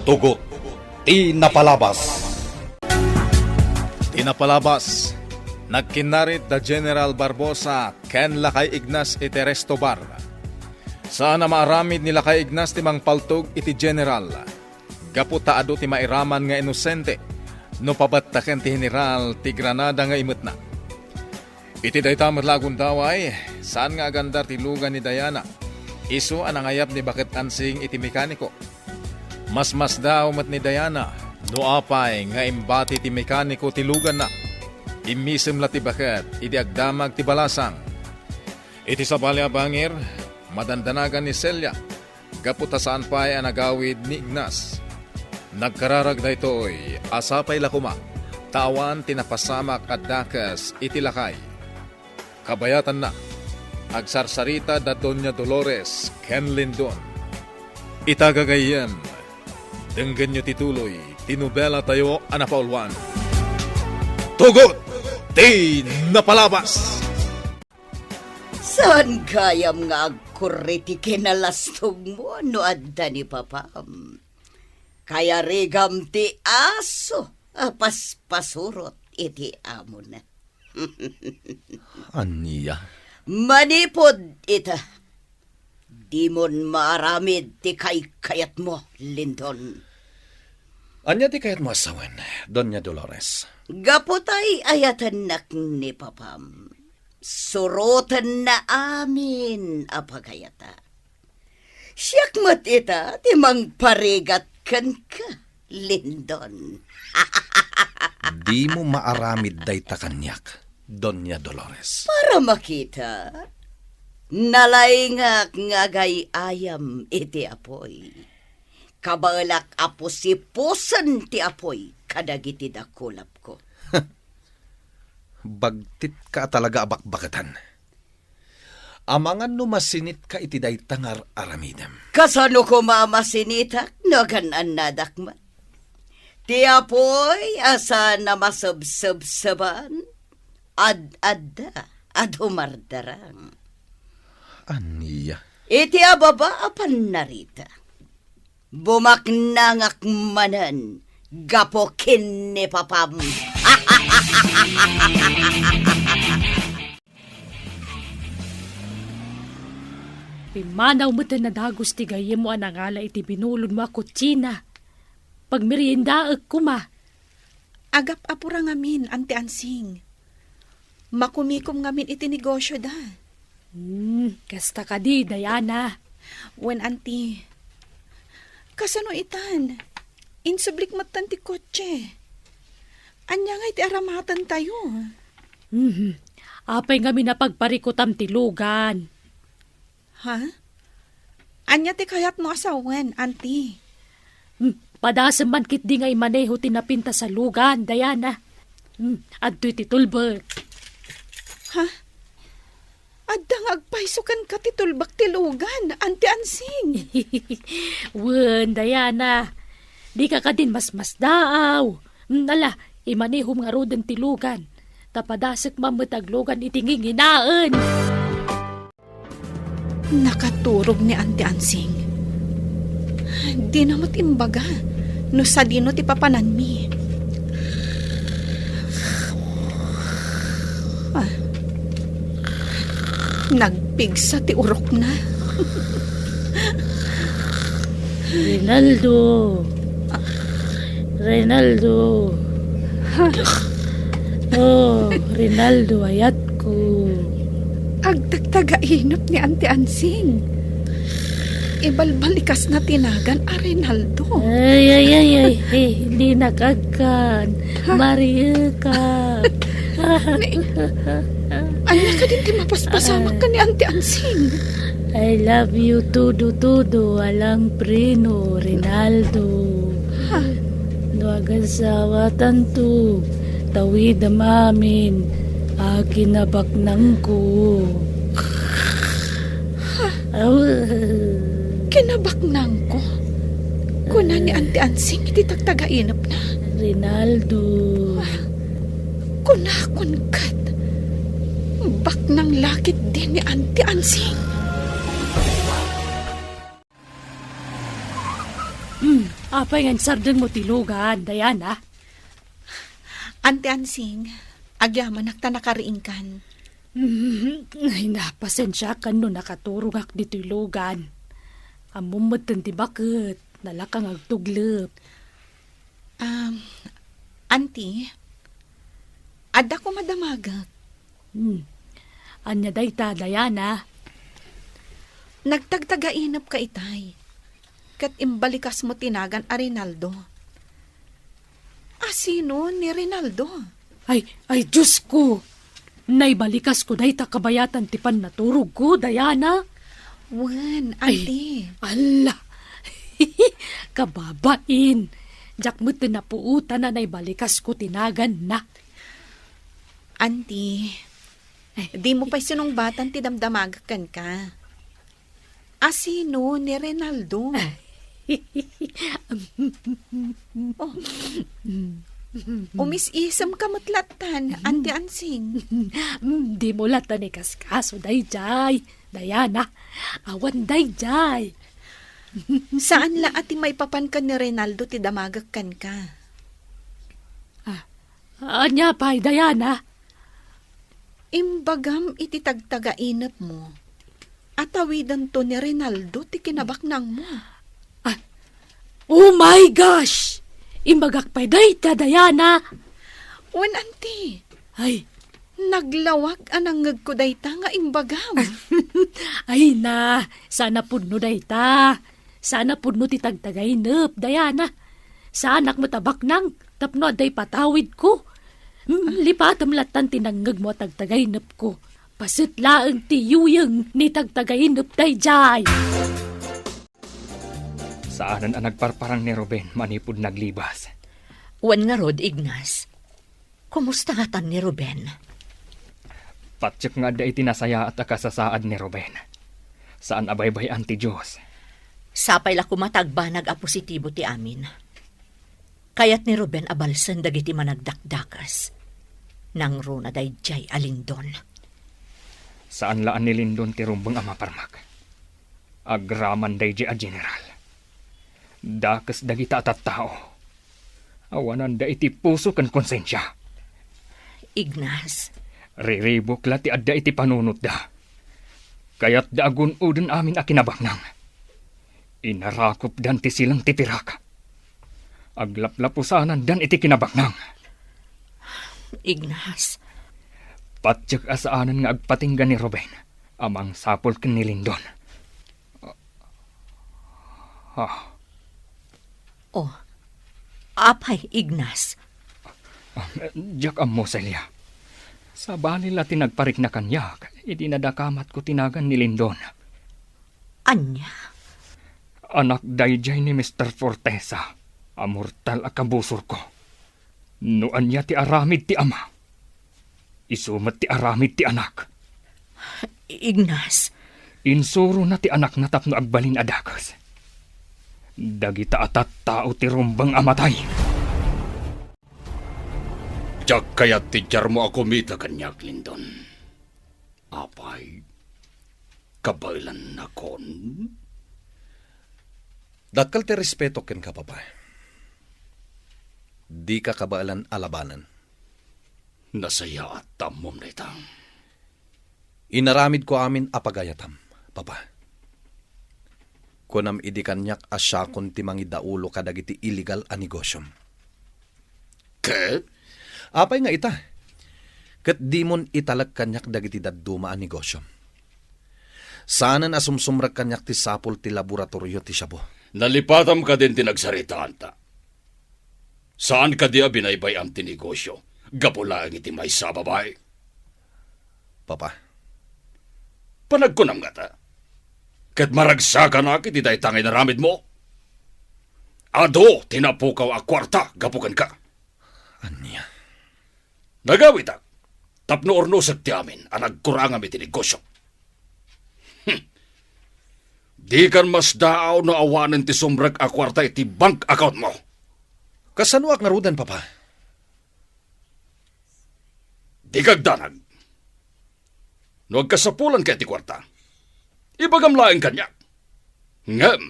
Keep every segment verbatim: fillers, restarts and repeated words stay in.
Tugot ti napalabas. Ti napalabas, nagkinnarit da General Barbosa ken Lakay Ignas iti resto bar. Saan a maaramid ni Lakay Ignas ti mangpaltog iti General, gapu ta adu ti mairaman nga inosente no pabettaken ti General ti granada nga imetna. Iti dayta met la a gundaway, saan nga agandar ti lugan ni Diana. Isu a nangayab ni Baket Ansing iti mekaniko. Masmasdaaw met ni Diana no apay nga imbati ti mekaniko ti luganna. Immisem la ti baket idi agdamag ti balasang. Iti sabali a bangir, madandanagan ni Celia gapu ta saan pay a nagawid ni Ignas. Nagkararag daytoy a sapay la koma ta awan ti napasamak a dakes iti lakay. Kabayatanna, agsarsarita da Doña Dolores ken Lindon. Ita gagayyem, denggenyo ti tuloy ti nobelatayo a napauluan, Tugot ti Napalabas! Saan gayam nga agkurri ti kinalastogmo no adda ni papam? Kayarigam ti aso a paspasurot iti amona. Ania? Manipud ita, dimon maaramid ti kaykayatmo, Lindon. Ania ti kayatmo a sawen, Doña Dolores? Gapu ta ay-ayatennak ni papam, surotenna amin a pagayata. Siak met ita ti mangparigat kenka, Lindon. Dimo maaramid dayta kaniak, Doña Dolores. Para makita, nalaingak nga agay-ayam iti apuy. Kabaelak a pusipusen ti apuy kadagiti dakulapko. Bagtitka a talaga a bakbaketan. Amangan no masinitka iti dayta nga ar-aramidem. Kasano koma a masinitak no agan-annadak met? Ti apuy a saan a masebsebseban, ad-adda a dumardarang. Ania? Iti ababa a pannarita, bumaknangak manen gapu ken ni papam. Pimmanaw met a nadagus ti gayyemmo a nangala iti binulodmo a kutsina. Pagmeriendaek koma. Agap-apura ngamin, Anti Ansing. Makumikom ngamin iti negosyoda. Hmm, kasta kadi, Diana? Wen, Anti. Kasano itan? Insublik metten ti kotse. Ania ngay ti aramatentayo? Mhm. Apay ngamin a pagparikutam ti lugan? Ha? Ania ti kayatmo a sawen, Anti? Hmm, padasem man ketdi nga imaneho ti napintas a lugan, Diana. Hmm, adtoy ti tulbek. Ha? Adda nga agpayso kenka ti tulbek ti lugan, Anti Ansing. Wen, Diana. Dika kadin masmasdaaw. Hmm, ala, imanehom ngaruden ti lugan. Ta padasek man met aglugan iti nginginaen. Nakaturog ni Anti Ansing. Dina met imbaga no sadino ti papananmi. Ah. Nagpigsa ti urokna. Rinaldo. Rinaldo. Oh, Rinaldo, ayatko. Agtagtagainep ni Anti Ansing. Ibalbalikasna ti nagan a Rinaldo. Ay, ay, ay, ay, ay, dinak agkan. Ha? Marieka. Ni, ania kadin ti mapaspasamak ken ni Anti Ansing? I love you, todo, todo, alang preno, Rinaldo. Ha? No agasawatanto, tawidem amin a kinabaknangko. Ha? Aw. Kinabaknangko? Kuna ni Anti Ansing iti tagtagainepna. Rinaldo. Ah, kunakon ket, baknang la ketdi ni Anti Ansing. Apay nga insardengmo ti lugan, Diana? Auntie Ansing, agyamanak ta nakariingkan. Ay, napasensiakan no nakaturogak ditoy lugan. Ammom metten ti baket, nalaka nga agtuglep. Um, Auntie, adda koma damagek. Hmm. Ania dayta, Diana? Nagtagtagainepka itay, ket imbalikasmo ti nagan a Rinaldo. A sino ni Rinaldo? Ay, ay, Diosko! Naibalikas ko dayta kabayatan ti pannaturog ko, Diana. Wen, Ay, Auntie. Ala! Kababain! Diak met napuotan a naibalikas ko ti naganna. Auntie, Ay. Dimo pay sinungbatan ti damdamagek kenka. A sino ni Rinaldo? Oh. Umis-isemka met lattan, Auntie Ansing. Dimo lattan ikaskaso daydiay, Diana. Awan daydiay. Saan la a ti maipapan ken ni Rinaldo ti damagek kenka? Ah, Ania pay, Diana? Imbagam iti tagtagainepmo a tawidanto ni Rinaldo ti kinabaknangmo. Ah, oh my gosh! Imbagak pay dayta, Diana! Wen, Auntie. Ay. Naglawag a nangngegko dayta nga imbagam. Ay na, saan a pudno dayta. Saan a pudno ti tagtagainep, Diana. Saanak met a baknang tapno adda ipatawidko. Hmm, lipatem lattan ti nangngegmo a tagtagainepko. Paset laeng ti yuyeng ni tagtagainep daydiay. Saanen a nagparparang ni Ruben manipud naglibas. Wen ngarud, Ignas. Kumusta ngatan ni Ruben? Patiek nga adda iti nasayaat a kasasaad ni Ruben. Saan a baybay-an ti Dios. Sapay la koma ta agbanag a positibo ti amin. Kayat ni Ruben a balsen dagiti managdakdakes. Nangruna daydiay a Lindon. Saan la a ni Lindon ti rumbeng a maparmek. Agraman daydiay a general. Dakes dagita a tattao. Awananda iti puso ken konsensia. Ignas. Riribuk la ti adda iti panunotda. Kayatda a gun-oden amin a kinabaknang. Inarakupdan ti silang ti pirak. Aglaplapusanandan iti kinabaknang. Ignas. Patiek a saanen nga agpatingga ni Ruben a mangsapul ken ni Lindon. Ah. Oh, apay, Ignas? Diak ammo, Celia. Sabali la ti nagparikna kaniak idi nadakamatko ti nagan ni Lindon. Ania? Anak daydiay ni Mister Fortesa a mortal a kabusorko. No ania ti aramid ti ama, isu met ti aramid ti anak. Ignas. Insurona ti anakna tapno agbalin a dakes. Dagita a tattao ti rumbeng a matay. Diak kayat ti diarmo a kumita kaniak, Lindon. Apay, kabaelannakon? Dakkel ti respeto kenka, Papa. Dika kabaelan a labanen. Nasayaat ta ammom dayta. Inaramidko amin a pagayatam, Papa. Kunam idi kaniak a siakon ti mangidaulo kadagiti illegal a negosiom. Ket? Apay nga ita? Ket dimon italek kaniak dagiti dadduma a negosiom. Saanen a sumsumrek kaniak ti sapul ti laboratorio ti shabu. Nalipatam kadin ti nagsaritaanta? Saan kadi a binaybay-am ti negosio gapu laeng iti maysa a babai? Papa. Panagkunam ngata, ket maragsakanak iti dayta nga inaramidmo? Adu ti napukaw a kuarta gapu kenka. Ania? Nagawitak tapno urnosek ti amin a nagkurangam iti negosio. Hmm. Dikan masdaaw no awanen ti sumrek a kuarta iti bank account mo. Kasanoak ngaruden, Papa? Dika agdanag. No agkasapulanka iti kuarta, ibagam laeng kaniak. Ngem,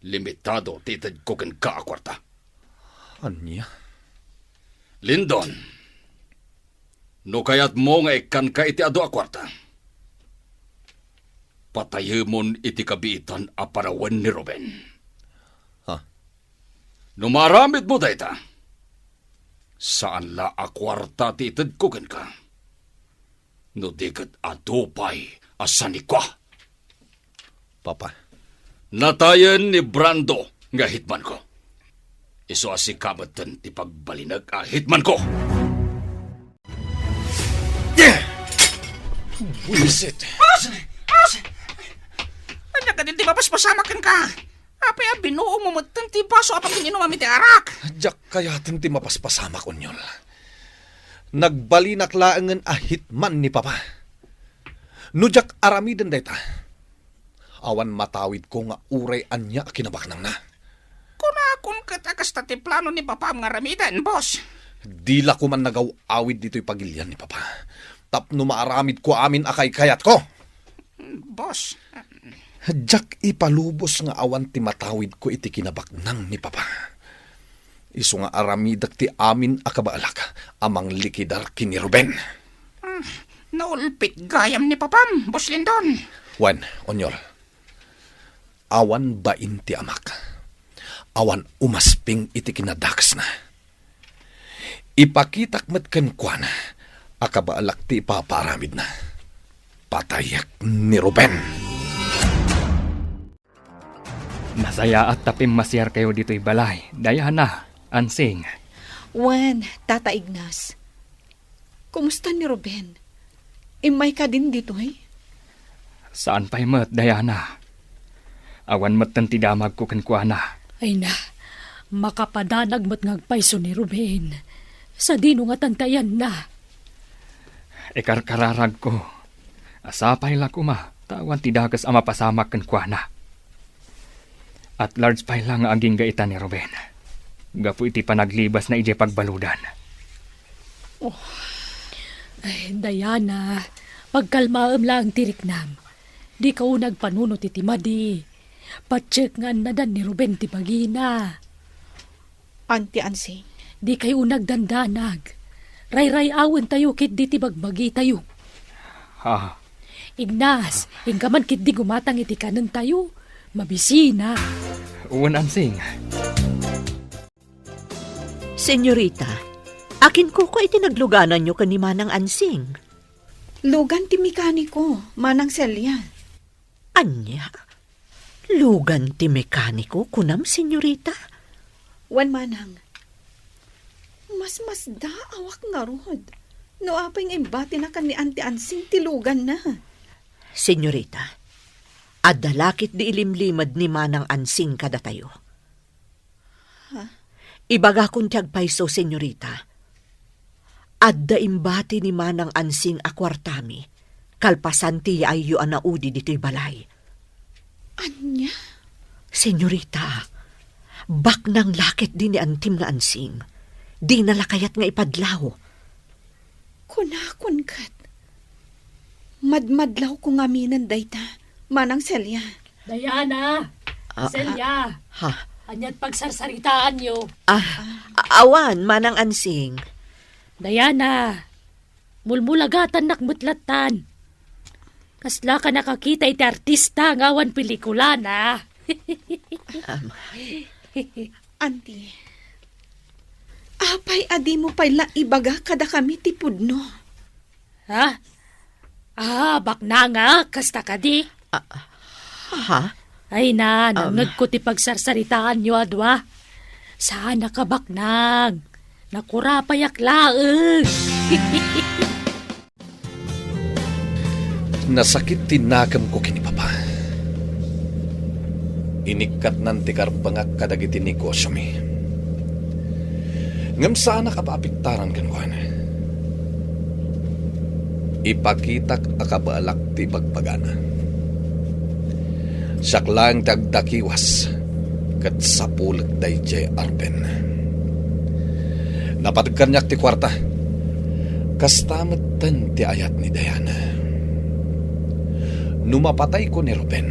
Limitado ti itedko kenka a kuarta. Ania? Lindon, no kayatmo nga ikkanka iti adu a kuarta, patayemon iti kabiitan a panawen ni Ruben. Ha? No maaramidmo dayta, saan la a kuarta ti itedko kenka. No di ket adu pay a sanikua. Papa. Natayen ni Brando nga hitmanko. Isu a sika metten ti pagbalinek a hitmanko. Buisit. Boss! Boss! Ania kadin ti mapaspasamak kenka? Apay a binuongmo metten ti baso a pagininumam iti arak? Diak kayaten ti mapaspasamak, Onyol. Nagbalinak laengen a hitman ni Papa. No diak aramiden dayta, awan matawidko nga uray ania a kinabaknangna. Kunakon ket a kasta ti plano ni Papam nga aramiden, boss. Di la koman nagaw-awid ditoy pagilian ni Papa. Tapno maaramidko amin a kaykayatko. Boss. Diak ipalubos nga awan ti matawidko iti kinabaknang ni Papa. Isu nga aramidek ti amin a kabaelak a manglikidar ken ni Ruben. Hmm, naulpit gayam ni Papam, Boss Lindon. Wen, Onyol, awan bain ti amak. Awan umasping iti kinadakesna. Ipakitak met kenkuana a kabaelak ti ipapaaramidna. Patayek ni Ruben. Nasayaat ta pimmasiarkayo ditoy balay, Diana, Ansing. Wen, Tata Ignas. Kumusta ni Ruben? Immay kadin ditoy? Saan pay met, Diana. Awan metten ti damagko kenkuana. Ay na, makapadanag met nga agpayso ni Ruben. Sadino ngatan ti ayanna? Ikarkararagko. Sapay la koma, ta awan ti dakes a mapasamak kenkuana. At large pay la nga agingga ita ni Ruben gapu iti panaglibasna idiay pagbaludan. Oh. Ay, Diana, pagkalmaem laeng ti riknam. Dika unay agpanunot iti madi. Patiek nga annadan ni Ruben ti bagina. Auntie Ansing. Dikay unay agdandanag. Rayray-awentayo ketdi ti bagbagitayo. Ha? Ignas, inka man ketdi gumatang iti kanentayo. Mabisina. Wen, Ansing. Senyorita, akinkuko iti naglugananyo ken ni Manang Ansing. Lugan ti mekaniko, Manang Celia. Ania? Lugan ti mekaniko, kunam, senyorita? Wen, Manang. Masmasdaawak ngarud no apay nga imbatina ken ni Auntie Ansing ti luganna. Senyorita, adda la ketdi ilimlimed ni Manang Ansing kadatayo. Ha? Ibagakon ti agpayso, senyorita. Adda imbati ni Manang Ansing a kuartami, kalpasan ti yaayyo a naudi ditoy balay. Ania? Senyorita, baknang la ketdi ni antim nga Ansing. Dina la kayat nga ipadlaw. Kunakon ket, madmadlawko ngaminen dayta, Manang Celia. Diana! Ah, Celia! Ha? Aniat pagsarsaritaanyo? Ah, a-, awan, Manang Ansing. Diana, mulmulagatannak met lattan. Kasla ka nakakita iti artista nga awan pelikulana? Am. Auntie, apay a dimo pay la ibaga kadakami ti pudno? Ha? Ah, baknangak, kasta kadi? Ah, ha? Ay na, Um, nangngegko ti pagsarsaritaanyo a dua. Saanak a baknang. Nakurapayak laeng. Nasakit ti nakemko ken ni Papa. Inikkatnan ti karbengak kadagiti negosiomi. Ngem saanak a paapektaran kenkuana. Ipakitak a kabaelak ti ibagbagana. Siak laeng ti agdakiwas ket sapulek daydiay a Ruben. Napateg kaniak ti kuarta. Kasta metten ti ayat ni Diana. No mapatayko ni Ruben,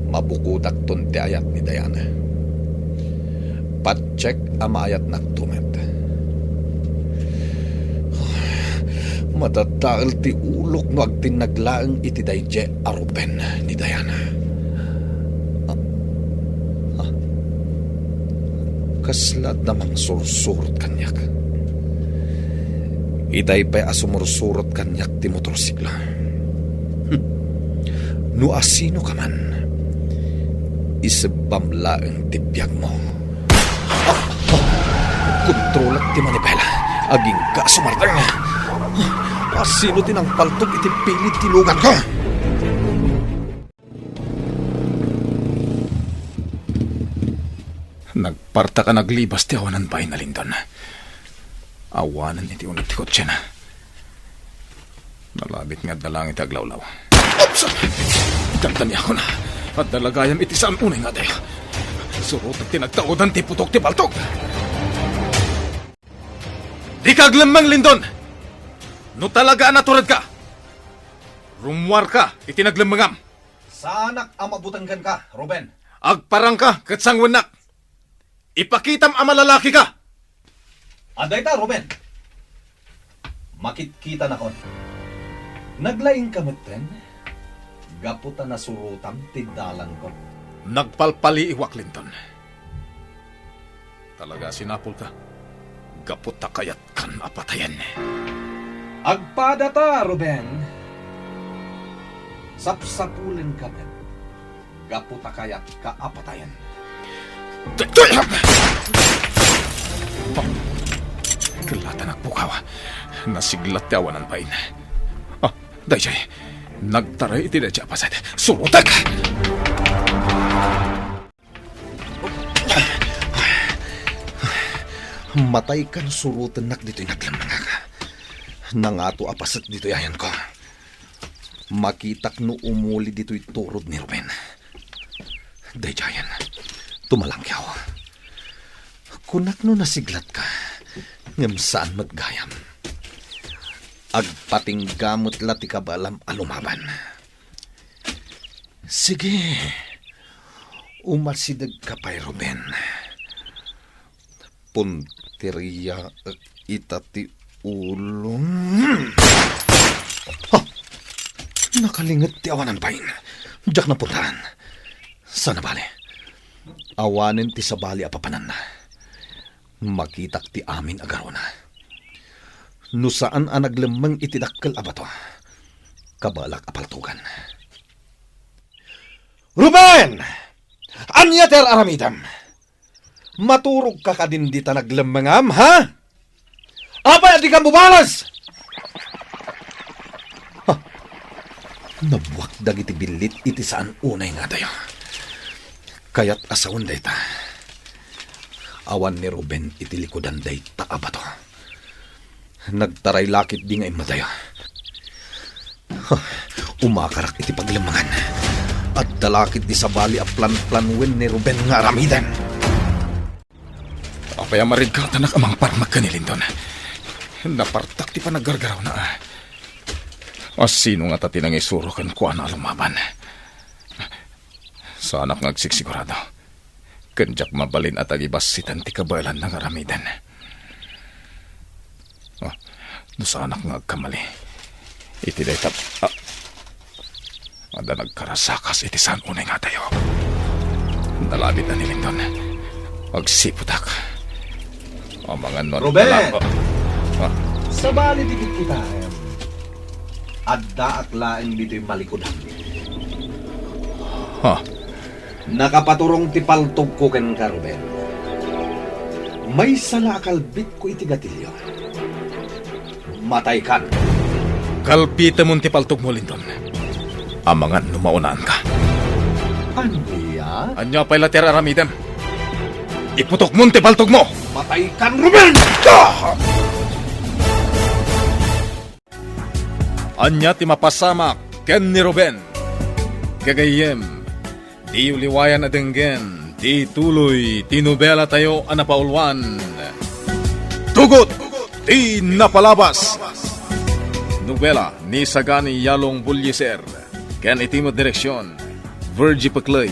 Mabukodakton ti ayat ni Diana. Patiek a maayatnakto met. Madadael ti ulok no agtinnag laeng iti daydiay a Ruben ni Diana. Ah, ah. Kasla adda mangsursurot kaniak. Itay pay a sumursurot kaniak ti motorsiklo. Hmm. No asino ka man, isebbam laeng ti biagmo. Kontrolak ti manibela. Agingga a sumardeng. Asino ti nangpaltog iti pilid ti luganko? Nagpartak a naglibas ti awanan bain a Lindon. Awanen iti uneg ti kotsena. Nalabit nga adda langit ti aglawlaw. Oops! Dandaniakon. Adda la gayam iti saan unay nga adayo. Surotek ti nagtaudan ti putok ti paltog. Dika aglemmeng, Lindon! No talaga a naturedka, rummuarka iti naglemmengam. Saanak a mabuteng kenka, Ruben. Agparangka ket sanguennak. Ipakitam a malalakika. Adda ita, Ruben. Makitkitanakon. Naglaingka metten gapu ta nasurotam ti dalanko. Nagpalpaliiwak, Lindon. Talaga a sinapulka gapu ta kayatkan a patayen. Agpadata, Ruben. Sapsapulenka met gapu ta kayatka a patayen. Kellatan agpukaw. Nasiglat ti awanan bain. Ah, daydiay. Nagtaray iti daydiay a paset. Surotek! Mataykan surotennak ditoy naglemmengak. Nangato a paset ditoy ayanko. Makitak no umuli ditoy turod ni Ruben. Daydiayen, tumalangkaw. Kunak no nasiglatka, ngem saan met gayam. Agpatingga met la ti kabaelam a lumaban. Sige, umasidegka pay, Ruben. Punteriaek ita ti ulom. Ha! Nakalinget ti awanan bain. Diak napuntahan. Saan a bale. Awanen ti sabali a papananna. Makitak ti amin a garona. No saan a naglemmeng iti dakkel a bato, kabaelak a paltogan. Ruben! Ania ti ar-aramidem? Maturogka kadin dita naglemmengam, ha? Apay a dika mubales? Ha? Nabuak dagiti billit iti saan unay nga adayo. Kayat a sawen dayta. Awan ni Ruben iti likudan dayta a bato. Nagtaray la ketdi nga immadayo. Huh, umakarak iti paglemmangan. Adda la ketdi sabali a planplanuen ni Ruben nga aramiden. Apay a marigatanak a mangparmek ken ni Lindon? Napartak ti panaggargarawna. Asino ngata ti nangisuro kenkuana a lumaban? Saanak nga agsigsigurado. Ken diak mabalin a tagibassitan ti kabaelanna nga aramiden. Ah, no saanak nga agkamali. Iti dayta, ah, adda nagkarasakas iti saan unay nga adayo. Nalabit na ni Lindon. Agsiputak. Amangan no Ruben! Nala-, ah, ah. Sabali ti kitkitaem. Addaak laeng ditoy malikudam. Ha? Nakapaturong ti paltogko kenka, Ruben. Maysa la a kalbitko iti gatilio. Mataykan. Kalbitemon ti paltogmo, Lindon. Amangan no maunaanka. Ania? Ania pay la ti ar-aramidem? Iputokmon ti paltogmo! Mataykan, Ruben! Ah! Ania ti mapasamak ken ni Ruben? Gagayyem, diyo liwayan a denggen ti tuloy ti nobelatayo a napauluan, Tugot ti Napalabas. Nobela ni Sagani Yalong Bullieser ken iti met direksion, Virgie Pecley.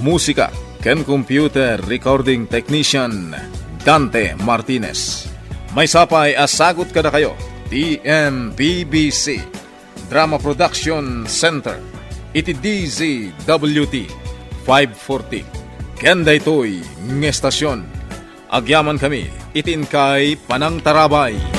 Musika ken computer recording technician, Dante Martinez. Maysa pay a sagut kadakayo ti M P B C Drama Production Center iti D Z W T five forty. Ken daytoy nga estasion, agyamankami iti inkay panangtarabay.